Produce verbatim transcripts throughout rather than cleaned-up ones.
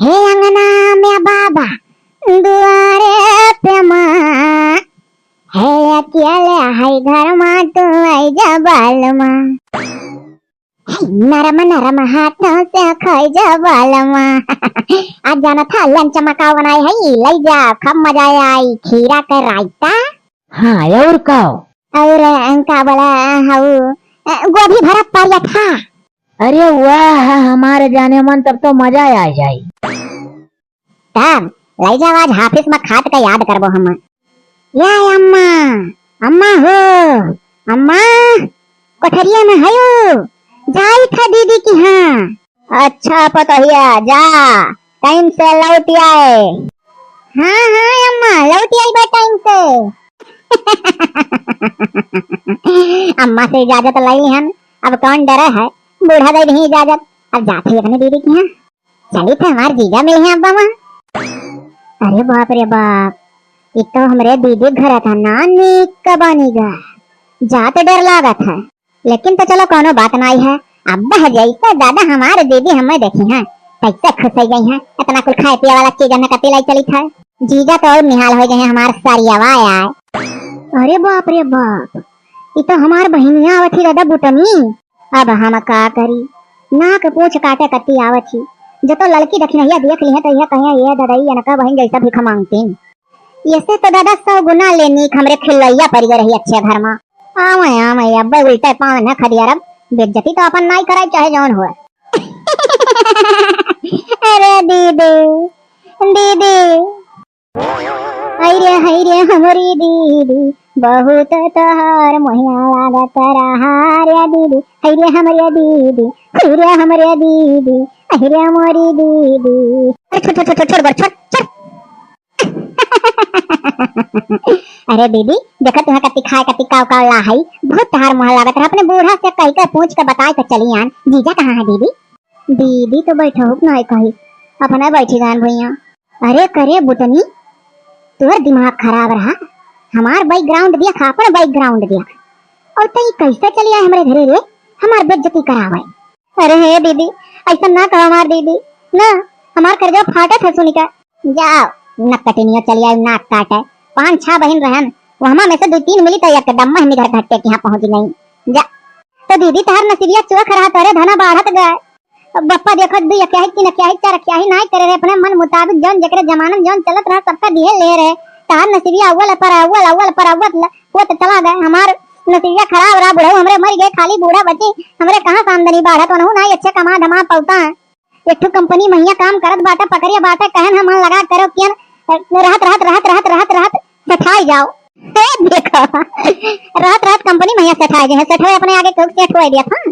हे अंगना में बाबा, दुआरे पे माँ, हे अकेले है घर मा, तू आई जा बाल मा। हे नरम नरम हाथों से खाई जा बाल मा। आज जाना था लंच मा का बनाई है, लई जा, खूब मजा आई। खीरा का रायता। हाँ, और का? और, अ, का बोला, हऊ, अ, गोभी भरा पराठा। अरे वाह, हमारे जाने मन, तब तो मजा आ जाई। तब लई जाओ, आज हाफिस मा खात का याद करबो हम। या अम्मा, अम्मा हो, अम्मा, कोठरिया में हयो, जाई था दीदी की हाँ। अच्छा पतोहिया, जा, टाइम से लौट आए। हाँ, हाँ, अम्मा, लौट आई बा टाइम से। अम्मा से इजाजत लई हन, अब कौन डरे है, बूढ़ा दे दीही इजाजत, अब जात ही अपने दीदी की हाँ। चली थे हमार जीजा मिली हैं अब्बा माँ। अरे बाप रे बाप, ये तो हमरे दीदी घर था ना, नीक का बानी गा, जात डर लागत है। लेकिन तो चलो, कौनो बात नाई है। अब बह जाई तो दादा हमार दीदी हमें देखी हैं, कैसे खुश हो गई हैं। इतना कुल खाए पिए वाला चीज हमें कति लाई चली था। जीजा तो और निहाल हो गए हैं हमार सारियावा आए। अरे बाप रे बाप, ई तो हमार बहिनिया आवत ही दादा बुटनी। अब हम का करी, नाक पूछ काटे कति आवत ही। जो तो ललकी दखिनहिया देख ली है तो यह कहे, "ये ददई, इनका बहिन जैसा भिख मांगतीन।" ऐसे तो दादा सौ गुना ले नीक हमरे खिलवैया परि गए रही अच्छे घर मा। आवे, आवे, अब्बे उल्टे पाँव न खदियारब, बेइज्जती तो अपन नाई कराई, चाहे जौन होए। अरे दीदी, दीदी, हाय रे, हाय रे, हमरी दीदी, बहुत तोहार मोहिया लागत रहा रे दीदी, हाय रे हमरे दीदी, हाय रे हमरे दीदी, हाय रे मोरी दीदी। अरे छोड़, छोड़, छोड़, छोड़, छोड़, छोड़। अरे दीदी, देखा तुहा कति खाए, कति काव काव ला हई, बहुत तहार मुँह लागत रहा। अपने बूढ़ा से कहि के पूछ के बताए के चली आन। जीजा कहाँ है दीदी? दीदी तो बैठहुक नाई कही, अपने बैठी जान भुइया। अरे करे बुटनी, तोर दिमाग खराब रहा, हमार background देख, आपन background देख। और तई कैसे चली आए हमरे घरे रे, हमार बेइज्जती करावे। अरे हे दीदी, ऐसा ना कहो हमार दीदी, ना, हमार करेजा फाटत है सुनिका। जाओ, नकटिनिया चली आई नाक काटे। पाँच छह बहिन रहन, वहमा में से दो तीन मिली तो एकदम महमी घर घट्टे के यहाँ पहुँच गई। जा, तो दीदी तहार नसीबिया चोख रहा, तोरे धना बाढ़त गए। अब बप्पा देखो, दू अक्याही, तीन अक्याही, चार अक्याही नाई करे रहे, अपने मन मुताबिक जौन जेकरे जमाना में जौन चलत रहा, सबका दिहे ले रहे। तहार नसीबिया अव्वल पर अव्वल, अव्वल पर अव्वल ल-, होत चला गए। हमार नसीबिया खराब रहा, बुढ़ऊ हमरे मर गए, खाली बूढ़ा बची, हमरे कहाँ से आमदनी बाढ़त, वनहु नाई अच्छे कमा धमा पौता है। एक ठो कंपनी महिया काम करत बाटे, पकड़िया बाटे, कहन हम मन लगा करो कियन, रहत, रहत, रहत, रहत, रहत, रहत, सेठाई जाओ। ए, देखो, रहत, रहत कंपनी महिया सेठाई गए हैं, सेठवे अपने आगे केहू सेठ होए दिया था।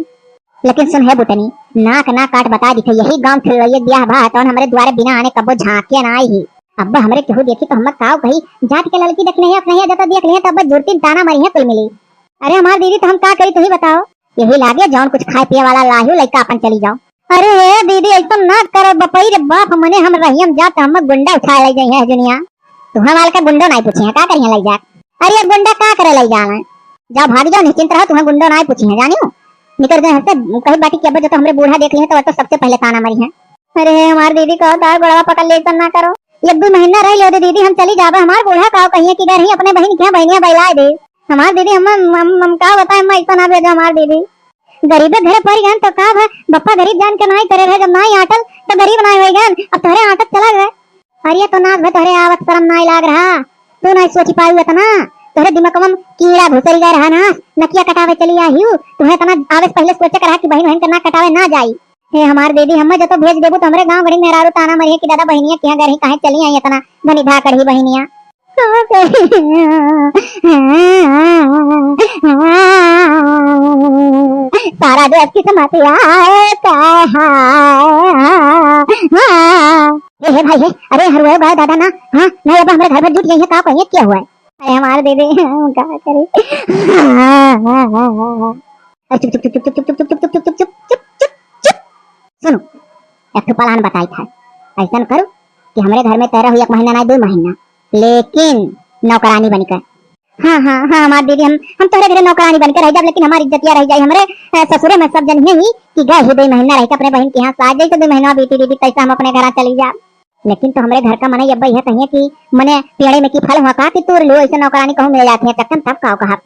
लेकिन सुन हे बुटनी, नाक ना काट बता दी थे, यही गाँव खिलवैया ब्याह बा, तौन हमरे द्वारे बिना आने कब्बो झांके ना आई ही। अब हमरे केहू देखी तो हम काव कही, जात के ललकी देखने ही अपने ही जता देख लिए, तब जुरती ताना मरी है कुल मिली। अरे हमार दीदी, तो हम का करी, तू ही बताओ। यही लागे जौन कुछ खाए पिए वाला लाहियो, लइका अपन चली जाओ। अरे हे दीदी, ऐसा ना करो बपई रे बाप, मने हम रहियम जात, हम गुंडा उठा ले जाई है दुनिया। तुहा माल का गुंडो नाई पूछी है, का करिए लई जात? अरे गुंडा का करे लई जाना? जाओ भाग जाओ, निश्चिंत रहो, तुहा गुंडो नाई पूछी है, जानियो। निकल गए हमसे, कही बाटी के अब जो तो हमरे बूढ़ा देख लिए तो, तो सबसे पहले ताना मरी है। अरे हे हमार दीदी, कहो तार गोड़वा पकड़ ले, ऐसा ना करो। एक दो महीना रह लो दे दीदी, हम चली जाबे। हमार बूढ़ा का कहिए कि घर ही अपने बहिन के यहाँ बहिनिया बैलाए दे। हमार दीदी, हम, हम, हम का बताए, हम ऐसा ना भेजो हमार दीदी। गरीबे घर पड़ गए तो का भा, बप्पा गरीब जान के नाई करे रहे, जब नाई आटल तो गरीब नाई होई गए, अब तोहरे आटत चला गए। अरे तो नास भे, तोहरे आवत शर्म नाई लाग रहा, तू नाई सोची पायु इतना, तोहरे दिमाग में कीड़ा घुसरी गए रहा नास, नकिया कटावे चली आई हूँ, तुम्हें इतना आवे से पहले सोचे के रहा कि बहिन बहिन के नाक कटावे ना जाई। हे हमार दीदी, हमें जो तो भेज देबू तो हमरे गाँव गड़ी मेहरारू ताना मरिए कि दादा बहिनिया किहाँ गरही काहे चली आई इतना धनी धाकड़ ही बहिनिया। सारा देश की समस्या है, क्या है? ए, हे भाई, हे, अरे हरुआ गए दादा ना, हाँ, नहीं अब हमरे घर भर जुट जाइए, का कहिए क्या हुआ है? अरे हमार दीदी, हम का करी? अरे चुप, चुप, चुप, चुप। सुनो, एक ठो plan बताई था। ऐसन करो कि हमरे घर में तैरा हुई एक महीना ना, दो महीना, लेकिन नौकरानी बनी कर। हाँ, हाँ, हाँ, हमार दीदी, हम, हम तोहरे घरे नौकरानी बन के रह जाब, लेकिन हमार इज्जतिया रह जाई। हमरे, अ, ससुरे में सब जनिहैं ही कि गए ही दुइ महीना रह के अपने बहिन के यहाँ से आ जाई, तो दुइ महीना बीती दीदी, तैसा हम अपने घरा चली जाब। लेकिन तो हमरे घर का मनई अब्बा यह कहिए कि मने पेड़े में की फल हुआ का कि तूर लियो, ऐसे नौकरानी कहूँ मिल जाती है, चक्कन तब का कहा।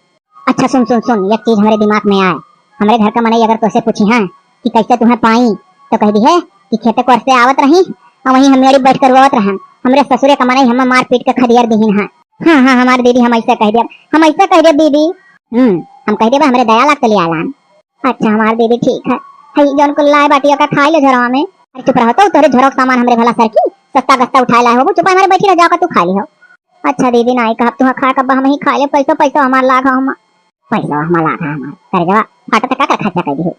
अच्छा सुन, सुन, सुन, एक चीज हमरे दिमाग में आए। हमरे घर का मनई अगर तोसे पूछी हाँ कि कैसे तुम्हें पाई, तो कह दी है कि खेते कोर से आवत रही और वहीं हम मेड़ी बैठ कर रोवत रहन। हमरे ससुरे का मनई हमें मार पीट के खदियर दिहिन है। हाँ, हाँ, हमार दीदी, हम ऐसे कह देब, हम ऐसे कह देब दीदी। हम्म, हम कह देब हमरे दया लाग चली आलान। अच्छा हमार दीदी, ठीक है। हई जौन कुल लाए बाटी ओका खाई लो झोरवा में। अरे चुप रहो तो, तोहरे झोरवा के सामान हमरे भला सरकी, सस्ता गस्ता उठाए लाए होबो, चुप हमारे बैठी रह जाओ का तू खा ली हो। अच्छा दीदी, नाई कहब तुहा खाए कब्बा हम ही खा ले, पैसो पैसो हमार लाग हम। पैसो हमार लाग हमार, कर जवा फाटा तक का खर्चा कर दी हो।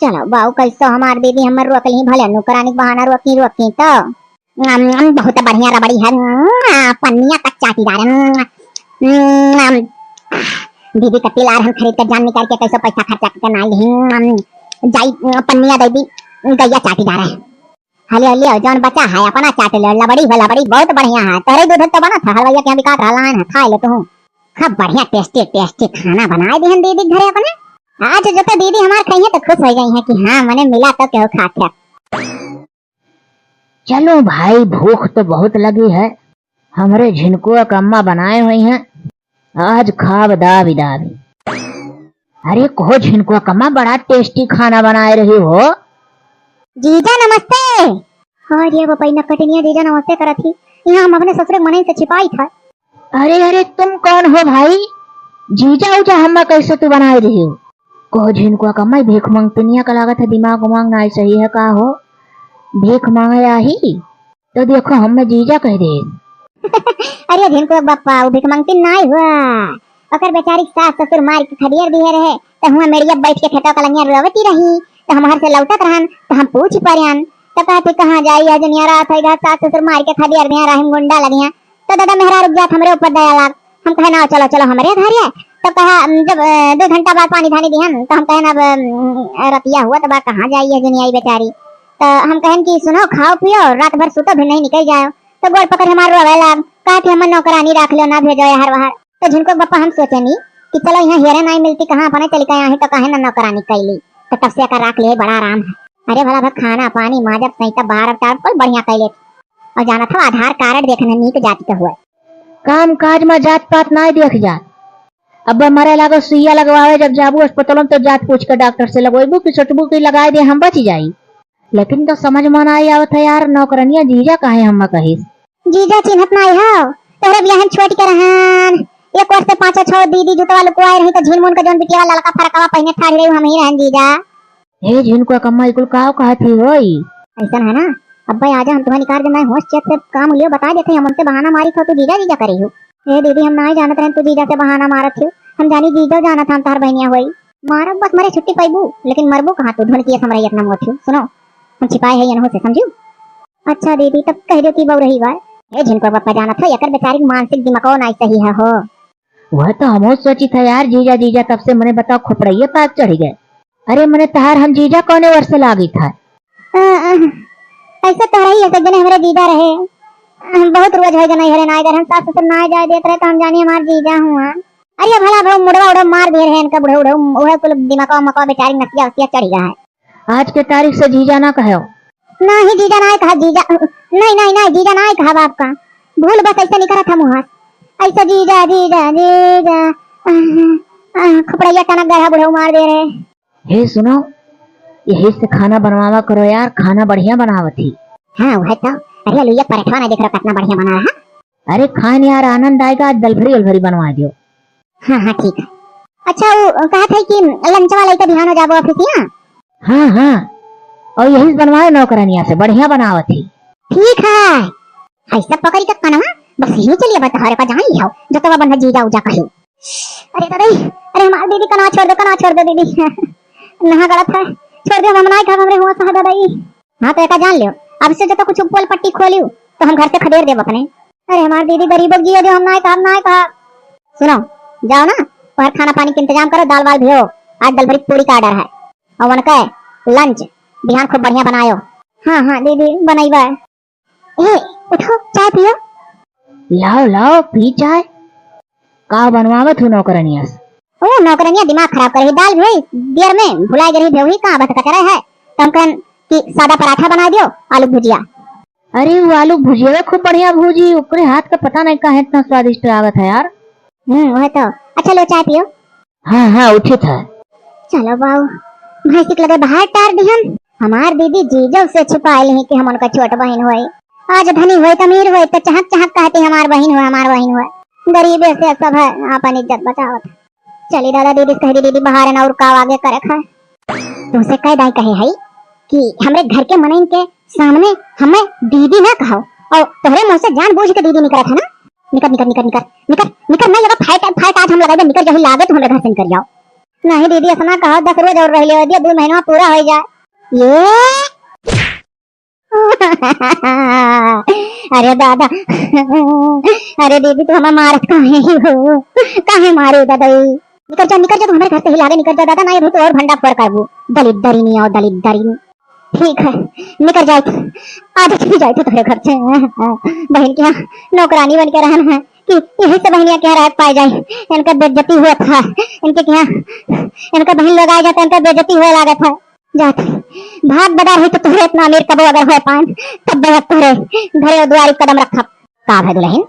चलो बाऊ, कैसो हमार दीदी हमर रोक ली, भले नौकरानी के बहाना रोकी रोकी तो। अम, अम, बहुत बढ़िया रबड़ी है। अम, पन्निया तक चाटी जा रहे। अम, अम, दीदी कत्ती लार हम खरीद के जान निकाल के कैसे पैसा खर्चा करके ना ली। अम, जाई, अम, पन्निया दे दी, गैया चाटी जा रहे। हलियो, लियो, जौन बचा है अपना चाट लियो। लबड़ी हो लबड़ी, बहुत बढ़िया है। तोहरे दूध तो बना था, हलवाइया के यहाँ बिकात रहा, लाइन है, खा ले तू। खूब बढ़िया tasty tasty खाना बनाए दिहन दीदी घरे अपने। आज जो तो दीदी हमार खाई है तो खुश हो गई है कि हाँ, मने मिला तो केहू खात है। चलो भाई, भूख तो बहुत लगी है। हमरे झिनकुआ क अम्मा बनाए हुई हैं, आज खाब दाबी दाबी। अरे कहो झिनकुआ क अम्मा, बड़ा tasty खाना बनाए रही हो। जीजा नमस्ते। अरे बपई नकटनिया जीजा नमस्ते करत ही, यहाँ हम अपने ससुरे मनई से छिपाई था। अरे अरे, तुम कौन हो भाई? जीजा उजा हम्मा कैसे तू बनाए रही हो? कहो झिनकुआ क अम्मा, भीख मंगतनिया का लागत है, दिमाग उमाग नाई सही है का हो? भीख मांगे आही तो देखो हम्मे जीजा कह दे। अरे झिनकुआ क बप्पा, वो भीख मंगतिन नाई हुआ, ओकर बेचारी सास ससुर मार के खदियर दिहे रहे, तो हुआ मेड़िया बैठ के खेतवा कलंगिया रोवती रही, तो हम हर से लौटत रहन, तो हम पूछ परन, तो कहते कहाँ जाई है दुनिया, रात है घर, सास ससुर मार के खदियर दिहे रहे, गुंडा लगिया। तो दादा मेहरारू क जात हमरे ऊपर दया लाग। हम कहे ना, चलो चलो हमरे घर है। तो कहा, जब अ, दो घंटा बाद पानी धानी दिहन तो हम कहे ना, अब, अम, रतिया हुआ तो बा, कहाँ जाई है दुनिया बेचारी। तो हम कहन कि सुनो, खाओ पियो, रात भर सुतो भी नहीं निकल जाओ। तो गोड़ पकड़ हमार रोवे लाग, कहा कि हमर नौकरानी राख लो, ना भेजो यार वहार। तो झिनको बप्पा हम सोचे नी कि चलो यहाँ हेरे नहीं मिलती, कहाँ अपने चली गए, यहाँ तो कहे ना नौकरानी कैली। तो तब से एकर राख लिए, बड़ा आराम है। अरे भला भा खाना पानी माजब सही तब बाहर टार कुल बढ़िया कैले। और जाना था आधार कार्ड देखने नीक जाति के हुए। काम काज में जात पात नाय देख जात। अब मरे लागो सुइया लगवावे, जब जाबू अस्पताल में तो जात पूछ के डॉक्टर से लगवाबू कि सोचबू कि लगाए दे हम बच जाई। लेकिन तो समझ में नाय आवत है यार, नौकरनिया जीजा काहे हम कहिस? जीजा चिन्हत नाय हो, तोहरे बियाहन छोट के रहन। एक वर्ष से पाँचो छो दीदी जुतवा लुकवाए रही तो झिनमुन के जौन बिटिया ललका फरकवा पहने ठाड़ रही हम ही रहन जीजा। हे झिनकुआ क अम्मा, ई कुल काव कहत ही होई? ऐसन है ना, अब्बे आजा हम तुम्हें निकाल के मैं होश चेत से काम लियो बता देते हैं, हम उनसे बहाना मारी थो, तू जीजा जीजा करी हो। हे दीदी, हम नाई जानत रहन तू जीजा से बहाना मारत हो, हम जानी जीजा जानत हम तोहर बहनिया होई। मारब बस मरे छुट्टी पैबू, लेकिन मरबू कहाँ तू, ढोलकिया समरैया इतना मोट हो। सुनो, हम छिपाए है यनहो से, समझू? अच्छा दीदी, तब कह दो कि बउरही बाय। हे झिनको बप्पा जानत हो, एकर बेचारी के मानसिक दिमागो नाई सही है हो। वह तो हमहू सोची था यार, जीजा जीजा तब से मने बताओ खोपड़ैये पाक चढ़ी गए। अरे मने तहार हम जीजा कौने वर्ष से लागी था? अ, अ, ऐसे तो रही है, जने हमरे जीजा रहे। अ, बहुत रोज हो गए हरे ना इधर, हम सास ससुर ना जाए देत रहे तो हम जानी हमार जीजा हुआ। अरे भला भला मुड़वा उड़वा मार दिए रहे इनका बुढ़ऊ उढ़ऊ, उहे कुल दिमागवा मकवा बेचारी नसिया उसिया चढ़ी गया है। आज के तारीख से जीजा ना कहो। नाही जीजा ना कहा, जीजा, नहीं, नहीं, नहीं, जीजा ना कहा बाप का। भूल बस ऐसे निकलत हम वहाँ। ऐसे जीजा, जीजा, जीजा, आह, आह, खोपड़ैया टनक गया, बुढ़ऊ मार दे रहे। हे सुनो, यही से खाना बनवावा करो यार, खाना बढ़िया बनावत ही। हाँ, वह तो, अरे लुइया पराठवा ना देख रहा कितना बढ़िया बना रहा। अरे खान यार, आनंद आएगा, आज दलभरी उलभरी बनवा दियो। हाँ, हाँ, ठीक है। अच्छा, वो कहा था कि लंचवा लेके बिहान हो जाबो ऑफिसिया? हाँ, हाँ, और यही से बनवाए नौकरनिया से, बढ़िया बनावत ही। ठीक है। ऐसा पकड़ी के कनवा, बस यही चलिए बता, हरे का जान लियो, जो तो बन जीजा उजा कही। अरे दादा, अरे हमार दीदी कनवा छोड़ दो, कनवा छोड़ दो दीदी। नहा गलत है, छोड़ दो, हम ना खाब, हमरे हुआ सहा दादा। हाँ, तो एका जान लियो, अब से जो तो कुछ पोल पट्टी खोलियो, तो हम घर से खदेड़ देब अपने। अरे हमार दीदी गरीबों की जियो दो, हम ना खाब, ना खाब। सुनो, जाओ ना, बाहर खाना पानी के इंतजाम करो, दाल वाल भियो, आज दल भरी पूरी का ऑर्डर है। और उनके लंच बिहान खूब बढ़िया बनायो। हाँ, हाँ दीदी, बनैबे। ए, उठो, चाय पियो। लाओ, लाओ, पी चाय। का बनवावत हूँ नौकरनिया से? ओ नौकरनिया दिमाग खराब करे ही, दाल भी वही बियर में भुलाए गई, भी वही कहाँ बस कचरा है। तो हम कहन कि सादा पराठा बना दियो, आलू भुजिया। अरे वो आलू भुजिया खूब बढ़िया भूजी, ओकरे हाथ का पता नहीं काहे इतना स्वादिष्ट लागत है यार। हम्म, वह तो। अच्छा लो चाय पियो। हाँ, हाँ, उठित है। चलो बाऊ, भैंसी के लगे बाहर टार दिहन। हमार दीदी जीजो से छुपाए लिही कि हम उनका छोट बहिन होई। आज धनी होई त अमीर होई त चहक चहक कहती हमार बहिन होई, हमार बहिन होई। गरीबे से सब है, आपन इज्जत बचावत। चली दादा, दीदी से कह दी, दीदी बाहर है ना, और का आगे करे खाए। तुमसे कह दाई कहे है कि हमरे घर के मनइन के सामने हमें दीदी ना कहो, और तोहरे मुंह से जानबूझ के दीदी निकलत है ना। निकर, निकर, निकर, निकर, निकर, निकर, नहीं लगा फाइट, फाइट आज हम लगाई दे, निकर जही लागे तू हमरे घर से निकर जाओ। नहीं दीदी, ऐसा ना कहो, दस रोज और रह लियो, दो महीना पूरा हो जाए। ये अरे दादा, अरे दीदी, तू हमें मारत काहे हो? काहे मारे दादा? निकर जा, निकर जा, तू हमारे घर से ही लागे, निकर जा दादा, ना ये तो और भंडा फोर करबू। दलिद्दरिनी आओ, दलिद्दरिनी। ठीक है, निकर जाए थे, आज ही जाए थे तोहरे घर से। बहन के यहाँ नौकरानी बन के रहन है कि यही से बहनिया के यहाँ रह पाए जाए। इनका बेइज्जती हुआ था, इनके यहाँ, इनका बहन लोग आ जाता, इनका बेइज्जती हुआ लागत है। जात भाग बदार हुई तो तोहरे इतना अमीर कबो अगर हो पान, तब बहक तोहरे घरे और दुआरी कदम रखब। का भय दुल्हन?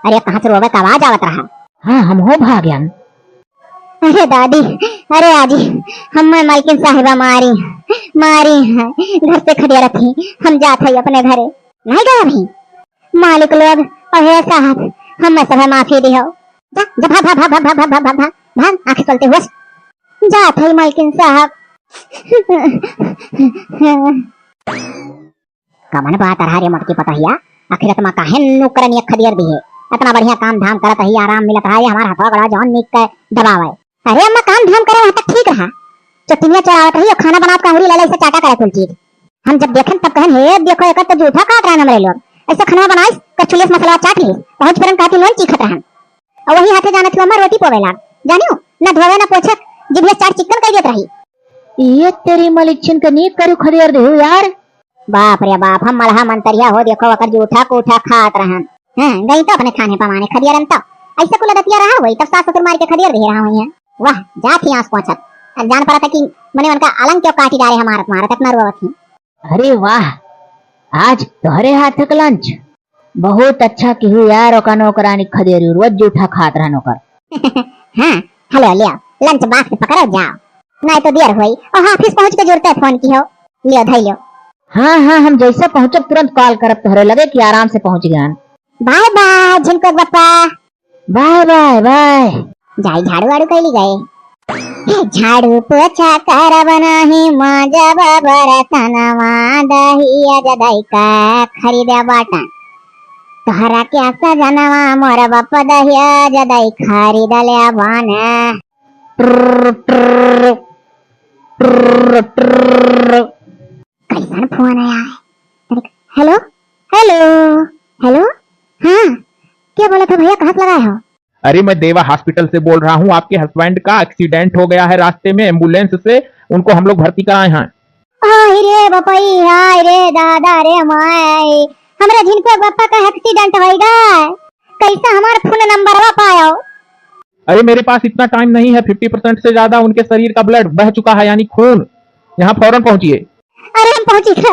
अरे कहाँ से रोवे का आवाज आवत रहा? हाँ, हम हो भाग्यन। अरे दादी, अरे आजी, हम मालकिन साहिबा मारी, मारी है, घर से खदेरत ही, हम जात है अपने घरे। नहीं गया अभी? मालिक लोग, अहे साहब, हम सब माफी दिहो। जा, जा, भाग, भाग, भाग, आँख खोलते हुए। जात है मालकिन साहब। कमन बात रहा रे मोटकी पतोहिया, आखिर इतना काहे नौकरनिया खदेर दिहे? इतना बढ़िया काम धाम करत ही, आराम मिलत है, ये हमार हथवा गड़ा जौन नीक के दबावे। अरे अम्मा, काम धाम करे वहाँ तक ठीक रहा, चटनिया चढ़ावत रही और खाना बनावत का अंगुरी ले ले इसे चाटा करे कुल चीज। हम जब देखेन तब कहेन, "हे देखो, एकर तो जूठा काट रहन हमरे लोग।" ऐसे खाना बनाइस, कछुलेस मसाला चाट लीस, पहुँच परन कहती नोन चीखत रहन। और वही हाथे जानत हुआ अम्मा रोटी पोवे लाग, जानियो, न धोवे न पोछे, जिभिया चाट चिक्कन कर देत रही। ये तेरी मलिच्छिन के नीक करू खदेर देहु यार। बाप रे बाप, हम मलहा मंतरिया हो, देखो ओकर जूठा कूठा खात रहन। हाँ, गई तो अपने थाने पवाने खदियरन तो। ऐसे कुल दतिया रहा होई, तब सास ससुर मार के खदियर दे रहा होई हैं। वाह, जात ही आँस पोंछत। अब जान पड़ा था कि मने उनका अलंग क्यों काटी डारे हमारत मारत, इतना रोवत ही। अरे वाह, आज तोहरे हाथ के lunch। बहुत अच्छा किहू यार, ओका नौकरानी खदेरी रोज जूठा खात रहन ओकर। हाँ, हेलो, लियाओ, lunch box पकड़ो, जाओ, नहीं तो देर होई। और हाँ, office पहुँच के जुरते फोन किहो, लियो, धई लियो। हाँ, हाँ, हम जैसे पहुँचब तुरंत call करब तोहरे लगे कि आराम से पहुँच गए। Bye bye झिनकुआ बप्पा। Bye bye bye। जाई झाड़ू वाड़ू कैली गए। हे झाड़ू पोछा करब नाही, माजब बर्तनवा, दहिया जदाई का खरीदे बाटन। तोहरा के सजनवा मोर बाप दहिया जदाई खरीद ले बाने। ट्र, ट्र, ट्र, ट्र। कैसन फोन आया है? अरे, हेलो, हेलो, हेलो, हाँ, क्या बोला था भैया, कहाँ से लगाए हो? अरे, मैं देवा hospital से बोल रहा हूँ। आपके husband का accident हो गया है रास्ते में, ambulance से उनको हम लोग भर्ती कराए हैं। हाय रे बपई, हाय रे दादा रे माय, हमरे झिनकुआ बप्पा का accident होइगा, कैसे हमार फोन नंबरवा पायो? अरे, मेरे पास इतना time नहीं है, fifty percent से ज्यादा उनके शरीर का blood बह चुका है, यानी खून। यहाँ फौरन पहुंचिए। अरे, हम पहुंची था,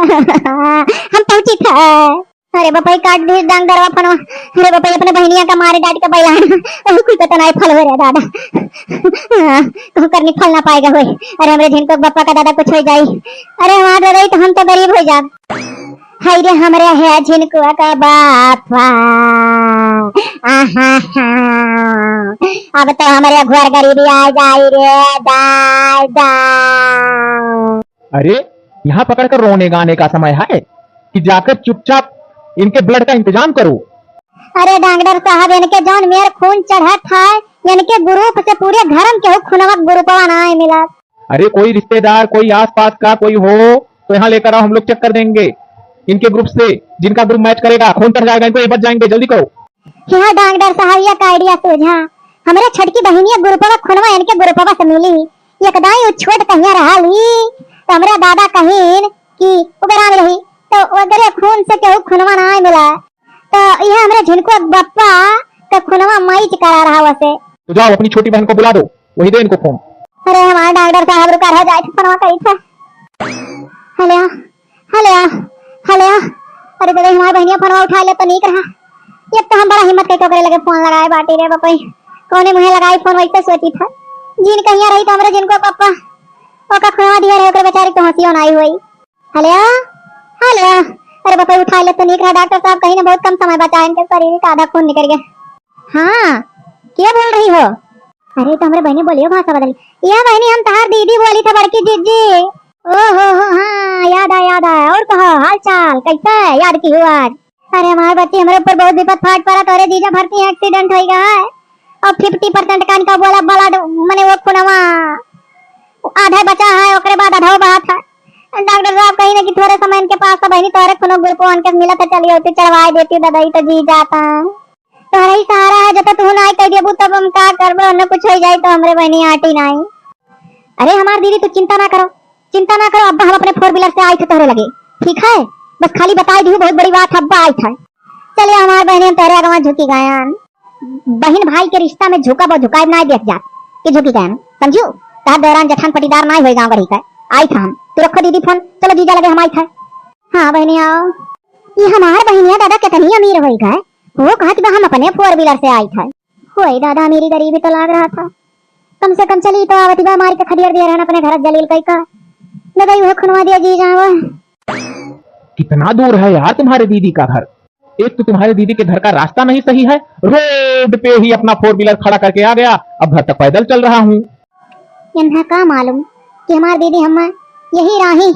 हम पहुंची था। अरे बपई, काट दी डांग डरवा फोनवा। अरे बपई, अपने बहनिया का मारे डांट के बैलान। अरे कोई पता नहीं फल हो रहा दादा। हाँ, कहूँ करनी फल ना पाएगा होए। अरे हमरे झिनकुआ बप्पा का दादा कुछ हो जाई। अरे हमार दादा, तो हम तो गरीब हो जाब। हाय रे हमरे है झिनकुआ का बापा। आहा हा। अब तो हमरे घर गरीबी आ जाई रे दादा। अरे, यहाँ पकड़कर रोने गाने का समय है कि जाकर चुपचाप इनके blood का इंतजाम करो। अरे डॉक्टर साहब, इनके जौन मेर खून चढ़त है, इनके group से पूरे घर में केहू खूनवा groupवा नाहीं मिलत। अरे कोई रिश्तेदार, कोई आसपास का कोई हो तो यहाँ लेकर आओ, हम लोग check कर देंगे इनके group से। जिनका group match करेगा, खून चढ़ जाएगा इनको, ये बच जाएंगे, जल्दी करो। हे डॉक्टर साहब, एक idea सूझा। हमरे छोटकी बहिनिया groupवा खूनवा इनके groupवा से मिली। एक दाई उ छोट कहिया रहली, तो हमरे दादा कहिन कि उगराम रही, तो ओकरे खून से केहू खूनवा नाहीं मिला। तो यह हमरे झिनकुआ बप्पा का खूनवा match करा रहा वसे। तो जाओ, अपनी छोटी बहन को बुला दो, वही दे इनको फोन। अरे हमार डॉक्टर साहब, रुका रह जाए, फोनवा करी था। हेलो, हेलो, हेलो। अरे दादा, हमार बहनिया फोनवा उठा ले तो नीक रहा। एक तो हम बड़ा हिम्मत कइके ओकरे लगे फोन लगाए बाटी रे बपई, कौने मुँहे लगाई फोन, वैसे सोची था। जीन कहिया रही तो हमरे जिनको पप्पा ओका खुनवा दिया रहे, ओकरे बेचारी के हंसियो नाई हुई। हेलो, हेलो। अरे बपई उठा ले तो नीक रहा, डॉक्टर साहब कहीं ना बहुत कम समय बचा, इनके शरीर का आधा खून निकल गया। हाँ, क्या बोल रही हो? अरे तो हमरे बहनी बोलियो भाषा बदली। या बहनी हम तहार दीदी बोली था, बड़की जीजी। ओ हो हो, हाँ याद आया, याद आया। और कहो हाल चाल कैसा है, याद की हो आज? अरे हमार बच्ची, हमरे ऊपर बहुत विपद फाट पड़ा, तोरे जीजा भरती है, एक्सीडेंट होइगा है। और फिफ्टी परसेंट कान का बोला ब्लड, मने वो खुनवा आधा बचा है, ओकरे बाद आधा बहा था। डॉक्टर साहब कहीं ना कि थोड़े समय इनके पास तो बहनी तोरे खुनो ग्रुप वन के मिला था, चलिए होती चढ़वाए देती दादा, ई तो जी जाता। तोहरा ही सहारा है, जब तू ना आई कह देबू तब हम का करबो, न कुछ हो जाए तो हमरे बहनी आटी नाई। अरे हमार दीदी तू चिंता ना करो, चिंता ना करो, अब्बा हम अपने फोर व्हीलर से आई थे तोहरे लगे, ठीक है? बस खाली बताई दिहू, बहुत बड़ी बात है, अब्बा आई थे। चलिए हमार बहनी हम तोहरे आगवा झुकी गयन। बहन भाई के रिश्ता में झुका बहुत झुकाए ना देख जात कि झुकी गयन, समझू? तहर दौरान जठान पटीदार ना होए गाँव गढ़ी का, आई था हम। तू रखो दीदी फोन, चलो जीजा लगे हम आई था। हाँ बहनी आओ। ये हमार बहनिया दादा कितनी अमीर होई गए, वो कहत बा हम अपने फोर व्हीलर से आई था। होई दादा, अमीरी गरीबी तो लाग रहा था, कम से कम चली तो आवती बा, मार के खदियर दिया रहन अपने घर जलील कई का। दादा यूहे खुनवा दिया जी जावा। कितना दूर है यार तुम्हारे दीदी का घर? एक तो तुम्हारे दीदी के घर का रास्ता नहीं सही है, रोड पे ही अपना फोर व्हीलर खड़ा करके आ गया, अब घर तक पैदल चल रहा हूँ। इन्हें का मालूम कि हमार दीदी हम यही राही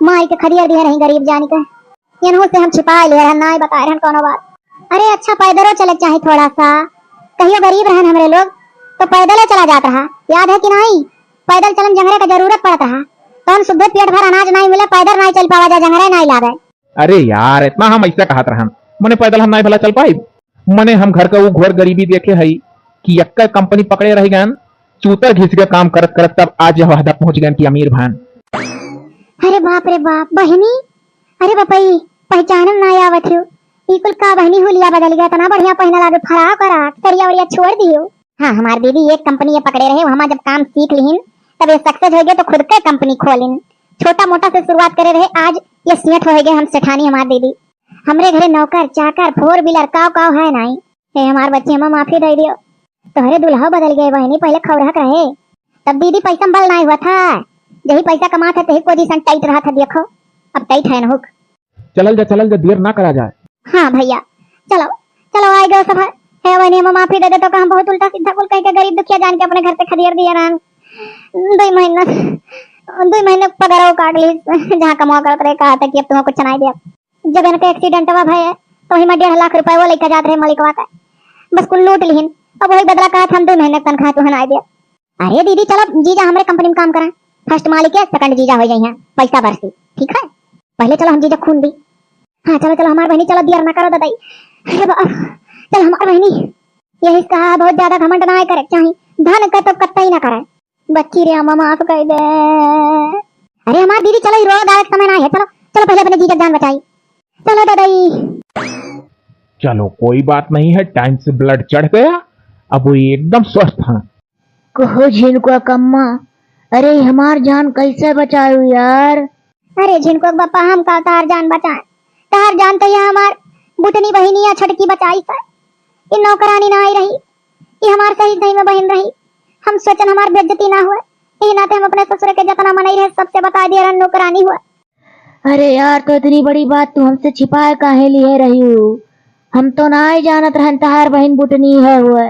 मार के खदियर दिया रही गरीब जानी के। इन्हों से हम छिपाए ले रहन, नाय बताए रहन कोनो बात। अरे अच्छा, पैदलो चले के चाही थोड़ा सा। कहियो गरीब रहन हमरे लोग, तो पैदले चला जात रहा, याद है कि नाई? पैदल चलन जंगरे का जरूरत पड़त रहा। तौन सुद्धे पेट भर अनाज नाई मिले, पैदल नाई चल पावा जा, जंगरे नाई लागे। अरे यार, इतना हम ऐसा कहत रहन, मने पैदल हम नाई भला चल पाई। मने हम घर का वो घोर गरीबी देखे हई कि यक्का कंपनी पकड़े रह गयन, चूतर घिस के काम करत करत तब आज यह हद पहुंच गयन कि अमीर भयन। अरे बाप रे बाप, बहनी, अरे बपई, पहचानम ना आवत हो। ई कुल का बहनी हुलिया बदल गया, इतना बढ़िया पहना लागे, फराक और सरिया वरिया छोड़ दियो। हाँ, हमार दीदी एक कंपनी ये पकड़े रहे, वहाँ जब काम सीख लिहिन, तब ये सक्सेस हो गए तो खुद के कंपनी खोलिन। छोटा मोटा से शुरुआत करे रहे, आज ये सेठ हो गए हम सेठानी हमार दीदी। हमरे घरे नौकर चाकर फोर व्हीलर काव काव है नाई। हे हमार बच्ची, हमें माफी दे दियो। तोहरे दुल्हा बदल गए बहनी, पहले खौरहक रहे, तब दीदी पैसा में बल नाई हुआ था। यही पैसा कमात है, तही पोजीशन टाइट रहा था, देखो अब टाइट है नहुक। चलल जा, चलल जा, देर ना करा जाए। हाँ भैया, चलो, चलो, आए गए सब है। हे बहनी, हमें माफी दे दे, तो का हम बहुत उल्टा सीधा कुल कह के गरीब दुखिया जान के अपने घर से खदेड़ दिया रहन। दो महीना, दो महीने पगारो काट ली, जहाँ कमाओ करत रहे, कहा था कि अब तुम्हें कुछ नहीं दिया। जब इनके एक्सीडेंटवा भये, तो वही में डेढ़ लाख रुपया वो लेके जात रहे मलिकवा का, बस कुल लूट लिहिन। अब वही बदला कहा था, हम दो महीने तनख्वाह तुहन आए दिया। अरे दीदी, चलो जीजा हमरे कंपनी में काम करें, फर्स्ट मालिक है, सेकंड जीजा हो जाइए, पैसा बरसी, ठीक है? पहले चलो हम जीजा खून दी। हाँ चलो चलो हमार बहनी, चलो दियर ना करो ददाई। अरे बाप, चलो हमार बहनी, यही से कहा है, बहुत ज्यादा घमंड ना करे चाही, धन का तो कत्ता ही ना करे। बच्ची रे, अम्मा माफ कर दे। अरे हमार दीदी, चलो, ई रोवा गावे के समय ना है, चलो, चलो पहले अपने जीजा के जान बचाई। चलो ददाई। चलो कोई बात नहीं है, टाइम से ब्लड चढ़ गया, अब वो एकदम स्वस्थ हैं। कहो झिनकुआ कम्मा, अरे हमार जान कैसे बचायू यार? अरे झिनकुआ के बापा, हम का तार जान बचाए, तार जान तो यह हमार बुटनी बहिनिया छटकी बचाई सै। ई नौकरानी ना आई रही, ई हमार सही सही में बहिन रही। हम सोचन हमार बेइज्जती ना हुए, यही नाते हम अपने ससुर के जितना मनई रहे सबसे बता दिए रहन नौकरानी हुए। अरे यार, तो इतनी बड़ी बात तू हमसे छिपाए काहे लिए रही हू? हम तो नाय जानत रहन तहार बहिन बुटनी है हुए।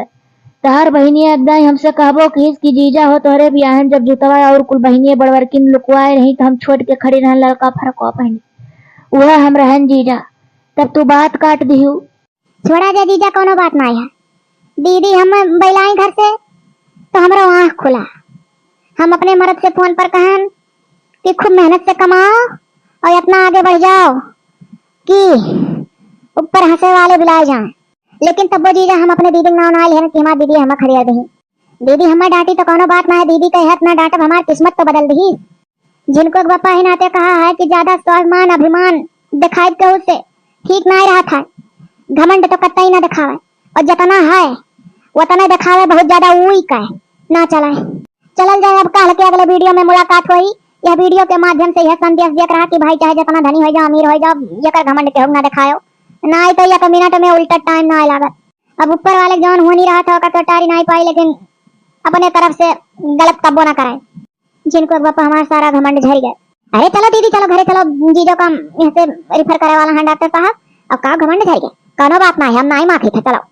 तहार बहिनिया एक दाई हमसे कहबो किहिस कि जीजा हो तोहरे बियाहन जब जुतवा और कुल बहिनिया बड़वरकिन लुकवाए रही तो हम छोट के खड़ी रहन ललका फरकवा पहनी। उहे हम रहन जीजा। तब तू बात काट दिहू। छोड़ा जा जीजा, कौनो बात ना है। दीदी हम बैलाई घर से तो हमरो आँख खुला। हम अपने मर्द से फोन पर कहन कि खूब मेहनत से कमाओ और इतना आगे बढ़ जाओ कि ऊपर हंसे वाले बुलाए जाएं। लेकिन तब्बो जीजा हम अपने दीदी के नाव ना लेहन कि हमार दीदी हमें खदेड़ दही। दीदी हमें डांटी तो कौनो बात ना है, दीदी कहे हत ना डांटब, हमार किस्मत तो बदल दही। जिनको एक बापा ही नाते कहा है कि ज्यादा स्वाभिमान अभिमान दिखाई के उससे ठीक ना रहा था, घमंड तो कतई ना दिखावे और जितना है उतने देखावे बहुत ज्यादा weak है, ना चलाए। चलल जाए, अब काल के अगले video में मुलाकात होई। यह video के माध्यम से यह संदेश देत रहा कि भाई, चाहे जितना धनी होइ जाओ, अमीर होइ जाओ, एकर घमंड केहू ना देखायो, नाहीं तो एक मिनट में उल्टा time नाहीं लागत। अब ऊपर वाले जौन होनी रहा था, ओकर तो टारी नाहीं पाई, लेकिन अपने तरफ से गलत कब्बो ना कराए। जिनको एक बापा हमार सारा घमंड झरि गए। अरे चलो दीदी, चलो घरे चलो, जीजो का हम यहाँ से refer करे वाला हैं डॉक्टर साहब। अब का घमंड झरि गए, कौनो बात नाहीं, हम नाहीं माफी थे, चलो।